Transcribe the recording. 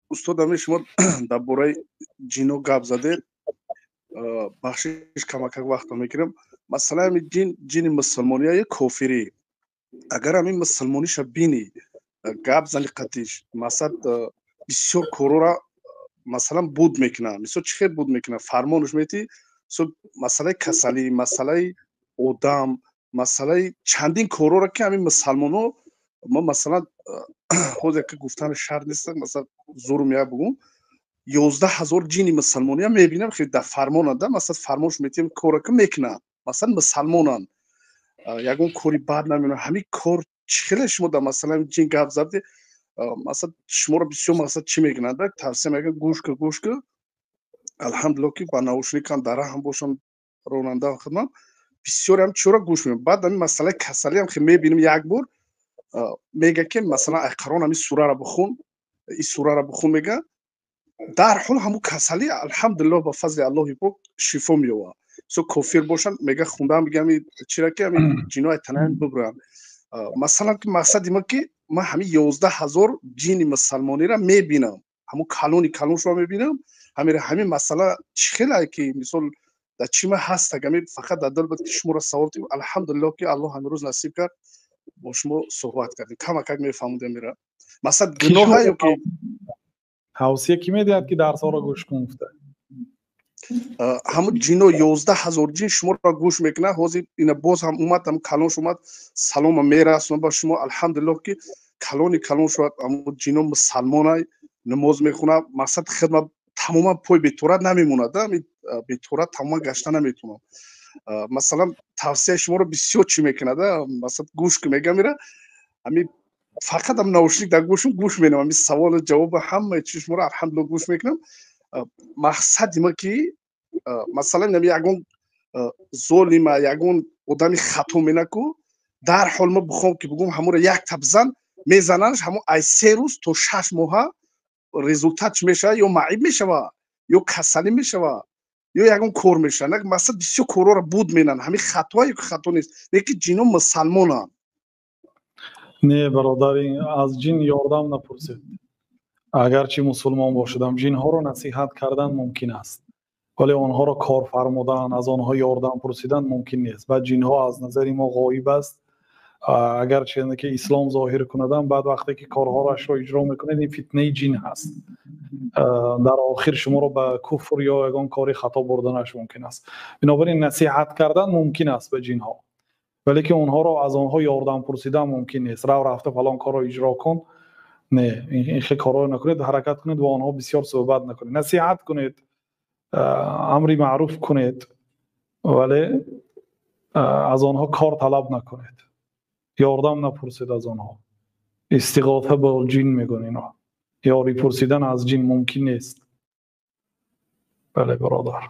Устод, ами шумо дар бораи ҷино гап задед, бахшиш, камакак вақто мегирам. Масалан, ами ҷин, ҷини мусулмония ё кофирӣ, агар ҳамин мусулмониша бинӣ, гап зани қатиш, масалан, бисёр корора, масалан, буд мекунад. Мисол, чӣ хел буд мекунад? Фармонаш метӣ, масъалаи касалӣ, масъалаи одам, масъалаи чандин корора, ки ҳамин мусалмоно ма, масалан, ҳозир ки гуфтани шарт нест, масалан, зурм я бугум, 11 000 ҷини мусалмониам мебинам, хеле дар фармонанда, масалан, фармонш метиҳем, кора ки мекунанд, масалан, мусалмонанд, ягон кори бад намекунанд. Ҳамин кор чӣ хеле шумо дар масалан ҷин гап задед, масалан, шуморо бисёр, масалан, чӣ мекунанд, тавсия мекунанд: гӯш кун, гӯш кун. Алҳамдулилло, ки ба наушникам дар раҳам бошам, ронанда хидмат бисёрам чиро гӯш мекунам. Баъд ҳамин масъалаи касалиам хе мебинем, як бор мега, ки масалан, ай Қуръон ҳамин сурара бихун, ин сурара бихун, мега. Дарҳол ҳамун касалӣ, алҳамдулилло, ба фазли Аллоҳи пок шифо меёбад. Со кофир бошанд, мега, хундаам, мега, ами чира ки ами ҷинои танаям бибуранд. Масалан, ки мақсади ма, ки ман ҳамин 11 000 ҷини мусалмониро мебинам, ҳамун калони калоншро мебинам. Ҳамин масъала чӣ хеле ки, мисол, дар чӣ ма ҳаст, ами фақат дар дил буд, ки шуморо савол. Алҳамдулилло, ки Аллоҳ ҳамин рӯз насиб кард, бо шумо суҳбат кардем, камакак мефаҳмудем. Мира, масалан, гуноҳа ё ки Тавсия кӣ медиҳад, ки дарсҳоро гӯш кун гуфта? Ҳамун ҷино, 11 000 ҷин шуморо гӯш мекунад. Ҳозир ина боз ҳам омад, ҳам калонш омад, салома мерасонам ба шумо. Алҳамдулилло, ки калони калон шуд, ҳамун ҷино мусалмонай, намоз мехонад. Мақсад, хидмат тамоман пой беторат намемонад, беторат тамоман гашта наметавонам. Масалан, тавсияи шуморо бисёр чӣ мекунад, масалан, гӯш ки мега, мира ҳамин фақат ам наушник дар гӯшум, гӯш менам, ҳамин саволу ҷавоба, ҳамаи чизи шуморо, алҳамдулилло, гӯш мекунам. Мақсади ма, ки масалан, ягон золима, ягон одами хато менаку, дарҳол ма бихоҳам, ки бигӯм, ҳамонро як табзан мезананш, ҳамон ай 3 рӯз то 6 моҳа результат чӣ мешавад? Ё маъиб мешава, ё касалӣ мешава, ё ягон кор мешава. Масалан, бисёр корҳоро буд менанд. Ҳамин хатоа ё хато нест? Лекин ҷино мусалмонанд. Не, бародар, аз ҷин ёрдам напурсед, агарчи мусулмон бошадам. Ҷинҳоро насиҳат кардан мумкин аст, вале онҳоро кор фармудан, аз онҳо ёрдам пурсидан мумкин нест. Баъд ҷинҳо аз назари мо ғоиб аст, агарчи ки ислом зоҳир кунадам. Баъд вақте ки корҳоашро иҷро мекунед, ин фитнаи ҷин ҳаст, дар охир шуморо ба куфр ё ягон кори хато бурданаш мумкин аст. Бинобар ин насиҳат кардан мумкин аст ба ҷинҳо, вале ки онҳоро, аз онҳо ёрдам пурсидан мумкин нест. Рав, рафта фалон корро иҷро кун, не, ин хел корҳоро накунед. Ҳаракат кунед, бо онҳо бисёр суҳбат накунед. Насиҳат кунед, амри маъруф кунед, вале аз онҳо кор талаб накунед, ёрдам напурсед аз онҳо. Истиғофа бо ҷин мегӯн, ино ёрӣ пурсидан аз ҷин мумкин нест. Бале, бародар.